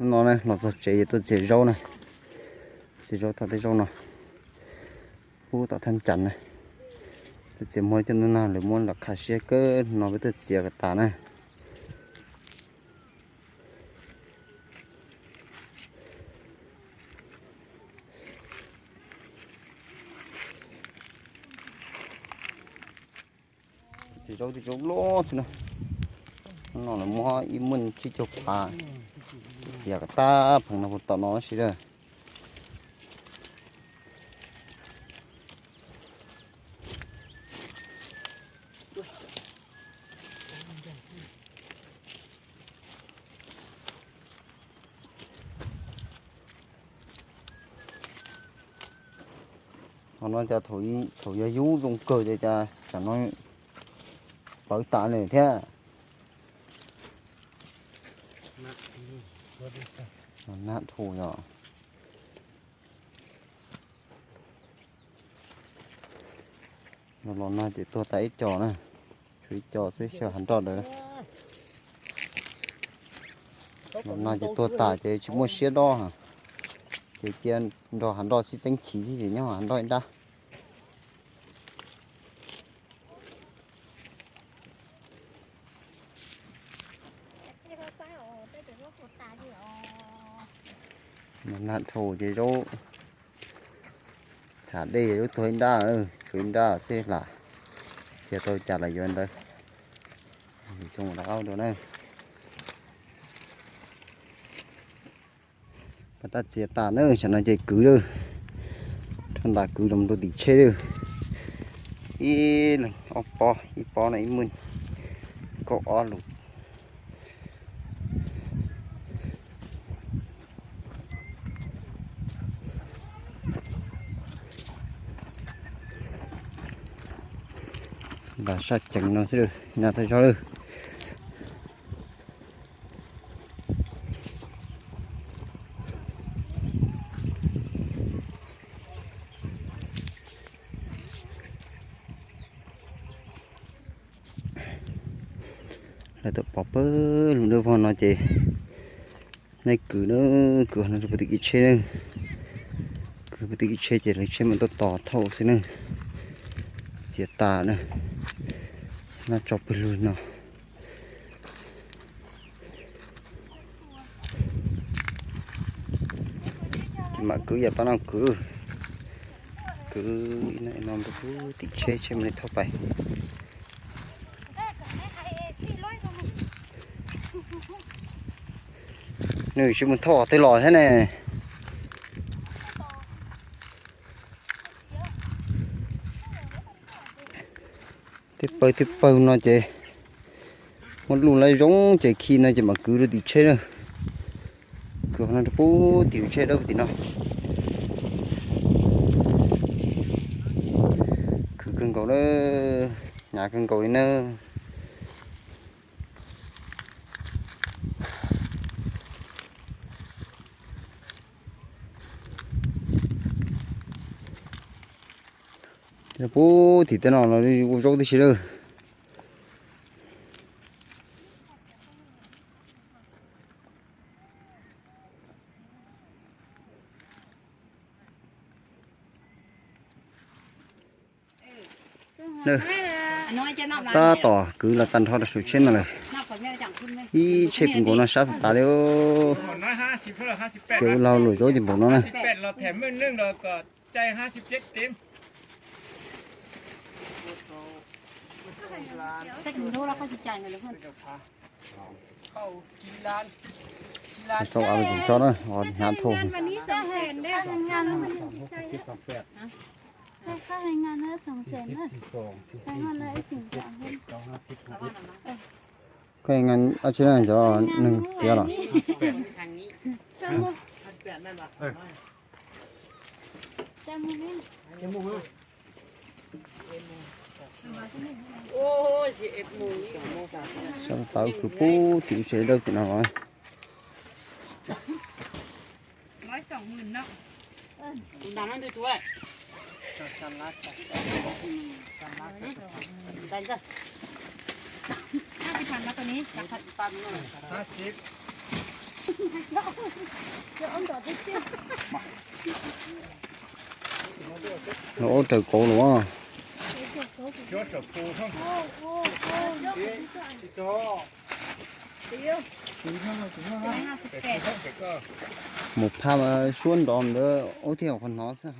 No na, los txog tsev ces tuaj txiav zaub na. Txiav zaub tom tej zaub no, pub tom thaj cas na. Tuaj txiav muag coj ntu no lawv muab los khav siab kawg no peb tuaj txiav kom tas na. Txiav zaub tej zaub loj xwb na. No lawv muab ib muaj tsib caug phav txiav kom tag pheem no puas tom no si lawm. Qhov no cas thaum yog yub zoo kawg ces cas tsam no pawv tas lawm thiab. Nag dhau yom. Los los no ces tuag tas ib co na, tshuav ib co xwb xyaw hav nroj lawm. Los no ces tuag tas ces tsis muaj siab dob, ces cia nrog hav nroj sib txeeb chiv xwb ces nyob hav nroj ib nrab. Nag dhau ces zaub txhav dej, zaub tuag ib nrab, tshuav ib nrab xwb, lam txiav tau cas los yuav ntawd. Xyoo rau na. Pas tab txiav tas na, tsam no ces kwv lawm. Rau ntas kwv los rau tim tsheb lawm. Ib leeg ob pob, ib pob no ib muaj kaum ob lus. Ntas saj ceev no xwb lawm, nag tag zog lawm. Lawv tuaj pov pawg lug dawb vog no ces nej kwv na, kwv no rau puag tim kev tsheb na. Kwv puag tim kev tsheb ces lawv tsheb mam tuaj tos thauj xwb na. Txiav tas na, noj tso pawg lug no. Ces mam kwv, yam pab no kwv, kwv no rau puag tim tsheb, tsheb mam li thauj pais. Nws tsis mus thauj qhov twg los thiab ne. Tej pawg tej pawg no ces muaj luj laib zoo ces khi no ces mam kwv rau tim tsheb na. Kwv no rau puag tim tsheb dawb tim no. Khwv kawg nkaus na, hnyav kawg nkaus li na. Puag tim tej no los ua zaub tib si lawm. Tab tom kwv los tag nrho rau saum tsheb no lawm. Ib tsheb puv nkaus no sab tas tas li. Ces ua lag luam zaub ces npaum no na. Tso av tso na, hnyav dhau. Koj nqa ab tsi na, cov neeg txiav los? Sab tau kwv puag tim tsheb dawb tim no los. Los ua raws kauv los. Mus phaj mas suab nrov ntawd ua tiag qhov hnov xwb.